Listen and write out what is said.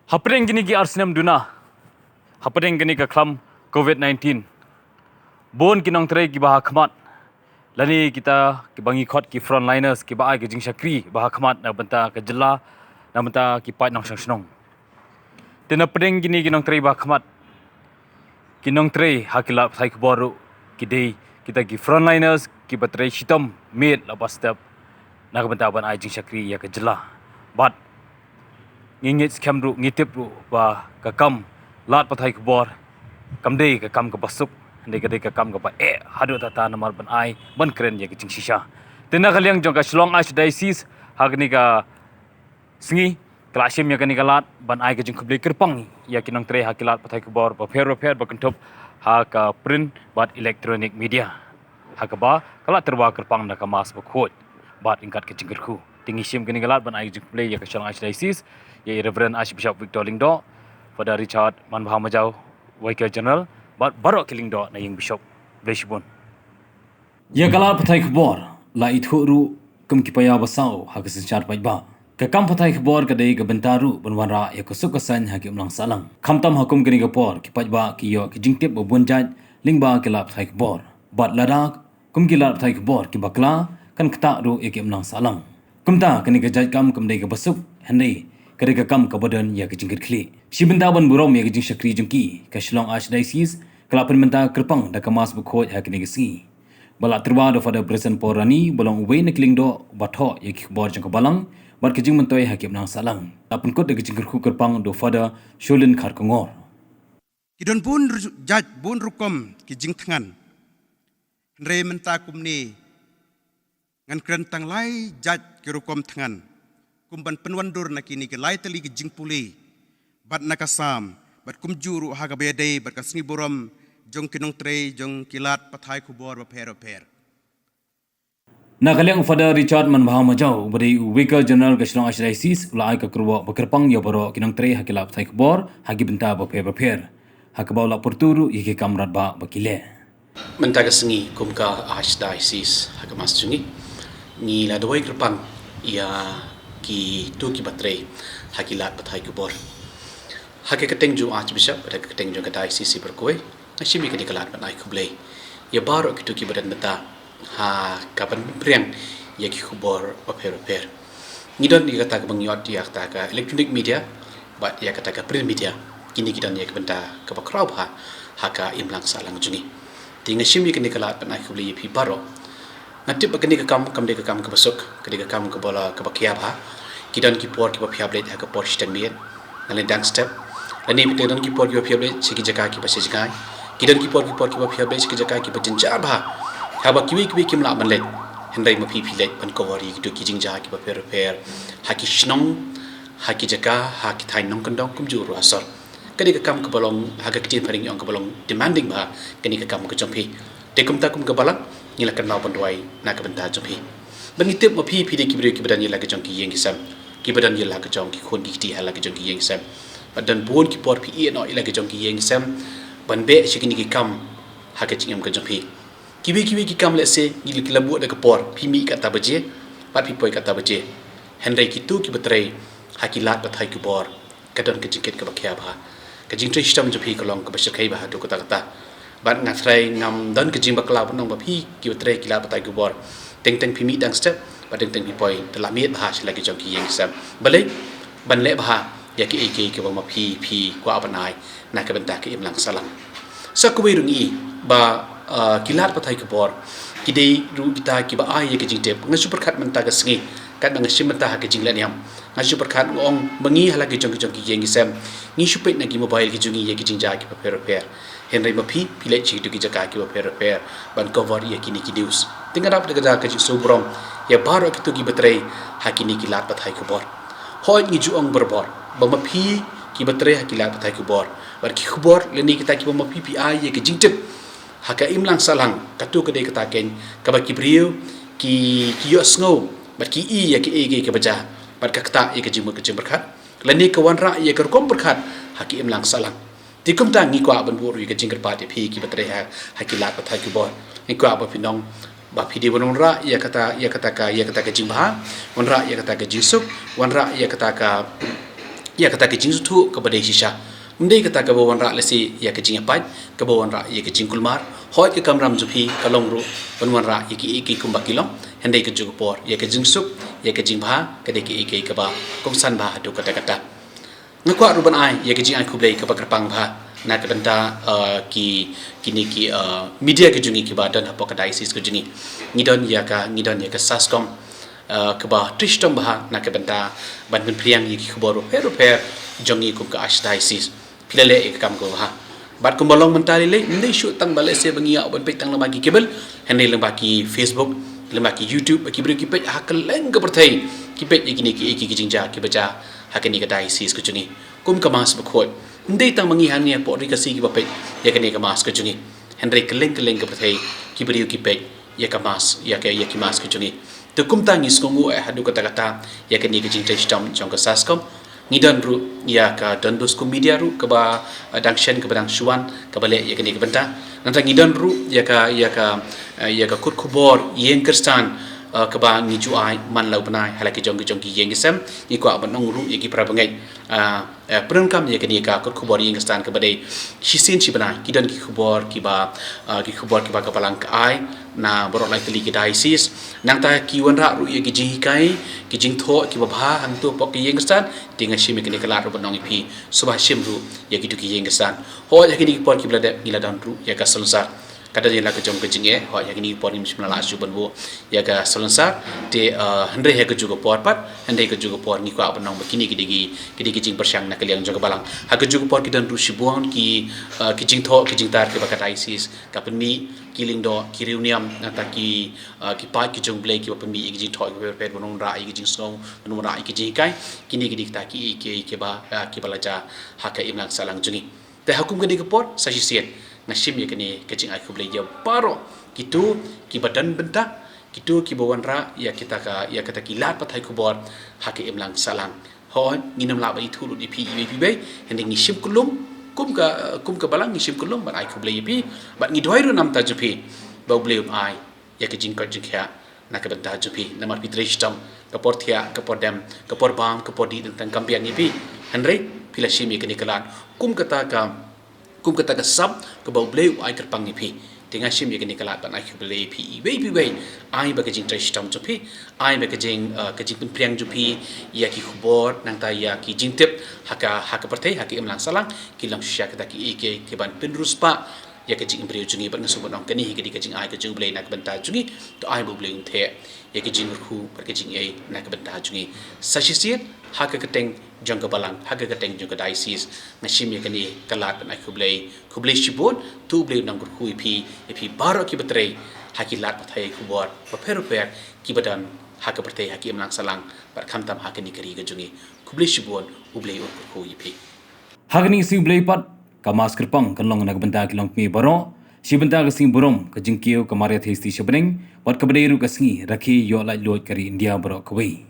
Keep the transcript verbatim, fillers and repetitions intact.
Hapdeng kine ki ar snem duna, hapdeng kane ka khlam covid nineteen, bun ki nongtrei kiba ha khmat, lane kita kiba ngi khot ki frontliners, kiba ai ka jingshakri ba ha khmat na bynta ka jylla, na bynta ki paid nongshong shnong. Te na pdeng kine ki nongtrei ba ha khmat, ki nongtrei ha ki lad pathai khubor ruh ki dei kita ki frontliners kiba trei shitom miet la ba step na ka bynta ban ai jingshakri ïa ka jylla. Bad ngi ngeit skhem ruh, ngi tip ruh ba ka kam lad pathai khubor kam dei ka kam kaba suk, hynrei ka dei ka kam kaba eh haduh katta namar ban ai ban kren ïa ka jingshisha. Te na ka liang jong ka Shillong Archdiocese, ha kane ka sngi ka la shim ïa kane ka lad ban ai ka jingkhublei kyrpang ïa ki nongtrei ha ki lad pathai khubor bapher bapher, ba kynthup ha ka print bad electronic media, ha kaba ka la tyrwa kyrpang da ka Mass bakhuid bad ryngkat ka jingkyrkhu. Te ngi shim kane ka lad ban ai ka jingkhublei ïa ka Shillong Archdiocese, ïa i Reverend Archbishop Victor Lyngdoh, Father Richard Manbha Majaw, Vicar General, bad baroh ki lyngdoh na ïing bishop. Khublei shibun. Ïa ka lad pathai khubor la ithuh ruh kum ki paidbah basaw ha ka synshar paidbah. Ka kam pathai khubor ka dei ka bynta ruh ban wanrah ïa ka suk ka saiñ ha ki imlang sahlang. Khamtam ha kum kane ka por, ki paidbah ki ïoh ki jingtip ba bun jait lyngba ki lad pathai khubor. Bad lada kum ki lad pathai khubor ki bakla, kan ktah ruh ïa ki imlang sahlang. Kumta kane ka jait kam kam dei kaba suk, hynrei ka dei ka kam kaba don ïa ka jingkitkhlieh. Shi bynta ban burom ïa ka jingshakri jong ki, ka Shillong Archdiocese ka la pynbynta kyrpang da ka Mass bakhuid ha kane ka sngi, ba la tyrwa da Father Bryson Paul Rani, ba long uwei na ki lyngdoh ba thoh ïa ki khubor jong ka balang bad ka jingmyntoi ha ki imlang sahlang. La pynkut da ka jingkyrkhu kyrpang da u Father Sholin Kharkongor. Ki don bun ru-, jait bun rukom ki jingthngan. Hynrei mynta kumne ngan kren tang lai jait ki rukom thngan kum ban pynwandur na kine ki lai tylli ki jingpule bad na ka Salm, bad kumjuh ruh ha kaba ïadei bad ka sngi burom jong ki nongtrei jong ki lad pathai khubor bapher bapher. Na ka liang Father Richard Manbha Majaw, uba dei u Vicar General ka Shillong Archdiocese, u la ai ka kyrwoh ba kyrpang ïa baroh ki nongtrei ha ki lad pathai khubor ha ki bynta bapher bapher, ha kaba u la pyrtuh ruh ïa ki kam radbah ba ki leh. Mynta ka sngi kum ka Archdiocese ha ka Mass jong ngi, ngi la duwai kyrpang ïa kito kiba trei ha ki lad pathai khubor. Ha ka kyrteng jong u Archbishop, ha ka kyrteng jong ka Diocese Iberkawei, nga shim ïa kane ka lad ban ai khublei ïa baroh kito kiba don bynta ha kaban pynpriang ïa ki khubor bapher bapher. Ngi don ïa kata kaba ngi ot ïa kata ka electronic media bad ïa kata ka print media. Kine ki don ïa ka bynta kaba khraw bha ha ka imlang sahlang jong ngi. Te nga shim ïa kane ka lad ban ai khublei ïa phi baroh. Nga tip ba kane ka kam kam dei ka kam kaba suk, ka dei ka kam kaba la, kaba khia bha. Ki don ki por kiba phi hap leit ha ka por shiteng miet, lane dang step. Lane phi don ki por kiba phi hap leit sha ki jaka kiba sha jngai. Ki don ki por ki por kiba phi hap leit sha ki jaka kiba jynjar bha, haba kiwei kiwei kim lah ban leit. Hynrei ma phi phi leit ban cover ïa kito ki jingjia kiba pher bapher ha ki shnong, ha ki jaka, ha ki thaiñ nongkyndong kumjuh ruh ha sor. Ka dei ka kam kaba long, ha ka ktien phareng ong kaba long demanding bha kane ka kam ka jong phi. Te kumta kum ka balang ngi la kynmaw ban duwai na ka bynta jong phi. Ba ngi tip ma phi phi dei ki briew kiba don ïa la ka jong ki ïing ki sem, kiba don ïa la ka jong ki khun ki kti ha la ka jong ki ïing ki sem. Bad don bun ki por phi ïeh noh ïa la ka jong ki ïing ki sem ban beh sha kine ki kam ha ka jingim ka jong phi. Kiwei kiwei ki kam lehse ngi la, ki la buh da ka por, phi mih katta baje bad phi poi katta baje. Hynrei kito kiba trei ha ki lad pathai khubor, ka don ka jingkit kaba khia bha. Ka jingtrei shitom jong phi ka long kaba shyrkhei bha haduh katta katta. Bad nga trai ngam don ka jingbakla ban ong ba phi kiba trei ki lad pathai khubor, teng teng phi mih dang step bad teng teng phi poi, te la miet bha sha la ki jong ki ïing ki sem. Balei? Ban leh bha ïa kiei kiei kiba ma phi phi kwah ban ai na ka bynta ka imlang sahlang. Sa kawei ruh ngi i ba, ah, ki lad pathai khubor ki dei ruh kita kiba ai ïa ka jingtip. Nga shu pyrkhat mynta ka sngi, katba nga shim mynta ha ka jingleh niam, nga shu pyrkhat nga ong ba ngi ha la ki jong ki jong ki ïing ki sem ngi shu peit na ki mobile ki jong ngi ïa ki jingjia kiba pher bapher. Hynrei ma phi phi leit sha kito ki jaka kiba pher bapher ban cover ïa kine ki news. Te nga dap da ka jaka ka jingsngewburom ïa baroh kito kiba trei ha kine ki lad pathai khubor. Hooid ngi ju ong barabor ba ma phi kiba trei ha ki lad pathai khubor bad ki khubor lane kita kiba ma phi phi ai ïa ka jingtip ha ka imlang sahlang, kato ka dei kata keiñ kaba ki briew ki, ki ïohsngew bad ki i ïa kiei kiei kiba jia bad ka ktah ïa ka jingmut ka jingpyrkhat lane ka wanrah ïa ka rukom pyrkhat ha ka imlang sahlang. Te kumta ngi kwah ban buh ruh ïa ka jingkyrpad ïa phi kiba trei ha, ha ki lad pathai khubor. Ngi kwah ba phin ong ba phi dei ban wanrah ïa kata, ïa kata ka, ïa kata ka jingbha, wanrah ïa kata ka jingsuk, wanrah ïa kata ka, ïa kata ka jingsngewthuh kaba dei shisha. Ym dei kata kaba wanrah lehse ïa ka jingïapait, kaba wanrah ïa ka jingkulmar. Hooid, ka kamram jong phi ka long ruh ban wanrah ïa kiei kiei kumba ki long. Hynrei ka juh ka por, ïa ka jingsuk, ïa ka jingbha, ka dei kiei kiei kaba kongsan bha haduh katta katta. Nga kwah ruh ban ai ïa ka jingai khublei kaba kyrpang bha na ka bynta, uh, ki, kine ki, uh, media ka jong ngi kiba don hapoh ka diocese ka jong ngi. Ngi don ïa ka, ngi don ïa ka SASCOM, uh, kaba trei shitom bha na ka bynta ban pynphriang ïa ki khubor bapher bapher jong ngi kum ka Archdiocese. Phi la leh ïa ka kam kaba bha. Bad kumba long mynta lei lei, ym dei shuh tang ba lehse ba ngi ïa ban peit tang lyngba ki cable, hynrei lyngba ki Facebook, lyngba ki YouTube, ba ki briew ki peit ha kylleng ka pyrthei, ki peit ïa kine kiei kiei ki jingjia kiba jia ha kane ka diocese ka jong ngi. Kum ka Mass Bakhuid, ym dei tang ma ngi hangne hapoh Ri Khasi kiba peit ïa kane ka Mass ka jong ngi, hynrei kylleng kylleng ka pyrthei ki briew ki peit ïa ka Mass, ïa ka, ïa ki Mass ka jong ngi. Te kumta ngi sngewnguh eh haduh katta katta ïa kane ka jingtrei shitom jong ka SASCOM. Ngi don ruh ïa ka Don Bosco Media ruh kaba, eh, dang shen, kaba dang shu wan, kaba leh ïa kane ka bynta. Nangta ngi don ruh ïa ka, ïa ka, eh, ïa ka kut khubor ïing Khristan, eh, kaba ngi ju ai man la u bnai ha la ki jong ki jong ki ïing ki sem. Ngi kwah ban ong ruh ïa ki para bangeit, eh, eh, pyndonkam ïa kane ka kut khubor ïing Khristan kaba dei shisien shi bnai. Ki don ki khubor kiba, eh, ki khubor kiba ka Balang ka ai na baroh lai tylli ki diocese. Nangta ki wanrah ruh ïa ki jinghikai, ki jingthoh kiba bha hangto hapoh ki ïing Khristan. Te nga shim ïa kane ka lad ruh ban ong ïa phi, sngewbha shim ruh ïa kito ki ïing Khristan. Hooid, ha kine ki por kiba la dep ngi la don ruh ïa ka salonsar. Ka don ïa la ka jong ka jingeh, hooid, ha kine ki por ngim shym la lah shuh ban buh ïa ka salonsar. Te, uh, hynrei ha ka juh ka por pat, hynrei ka juh ka por ngi kwah ban ong ba kine ki dei ki, ki dei ki jingpyrshang na ka liang jong ka Balang. Ha ka juh ka por ki don ruh shibun ki, uh, ki jingthoh, ki jingtar kiba ka diocese ka pynmih, ki lyngdoh, ki riewniam, nangta ki, uh, ki paid ki jong U Blei kiba pynmih ïa ki jingthoh kiba pher pher, ban wanrah ïa ki jingsngew, ban wanrah ïa ki jinghikai. Kine ki dei kita kiei kiei kiba, uh, kiba la jia ha ka imlang sahlang jong ngi. Te ha kum kane ka por sa shisien nga shim ïa kane ka jingai khublei ïa baroh kito kiba don bynta, kito kiba wanrah ïa kita ka, ïa kita ki lad pathai khubor ha ka imlang sahlang. Hooid, ngin ym lah ban ithuh lut ïa phi iwei pa iwei, hynrei ngi shim kyllum kum ka, kum ka Balang ngi shim kyllum ban ai khublei ïa phi. Bad ngi duwai ruh namar jong phi ba U Blei un ai ïa ka jingkoit jingkhiah na ka bynta jong phi, namar phi trei shitom, ka por thiah, ka por dem, ka por bam, ka por dih, tang kam biang ïa phi. Hynrei phi la shim ïa kane ka lad kum kata ka, kum kata ka sap kaba U Blei u ai kyrpang ïa phi. Te nga shim ïa kane ka lad ban ai khublei ïa phi iwei pa iwei. Ai ba ka jingtrei shitom jong phi, ai ba ka jing, uh, ka jingpynphriang jong phi ïa ki khubor, nangta ïa ki jingtip ha ka, ha ka pyrthei, ha ka imlang sahlang, ki long shisha kita kiei kiei kiban pynriewspah ïa ka jingim briew jong ngi. Bad nga sngewbha ban ong kane hi ka dei ka jingai ka jong U Blei na ka bynta jong ngi. To ai ba U Blei un theh ïa ka jingkyrkhu bad ka jingaiei na ka bynta jong ngi. Sa shisien ha ka kyrteng jong ka Balang, ha ka kyrteng jong ka diocese, nga shim ïa kane ka lad ban ai khublei, khublei shibun. To U Blei un nang kyrkhu ïa phi, ïa phi baroh kiba trei ha ki lad pathai khubor bapher bapher kiba don ha ka pyrthei, ha ka imlang sahlang, bad khamtam ha kane ka ri ka jong ngi. Khublei shibun, U Blei un kyrkhu ïa phi. Ha kane ka sngi U Blei pat, ka Mass kyrpang kan long na ka bynta ki longkmie baroh. Shi bynta ka sngi burom ka jingkiew ka Maria Theisotti sha bneng, bad kaba dei ruh ka sngi rakhe ïoh laitluid ka ri India baroh kawei.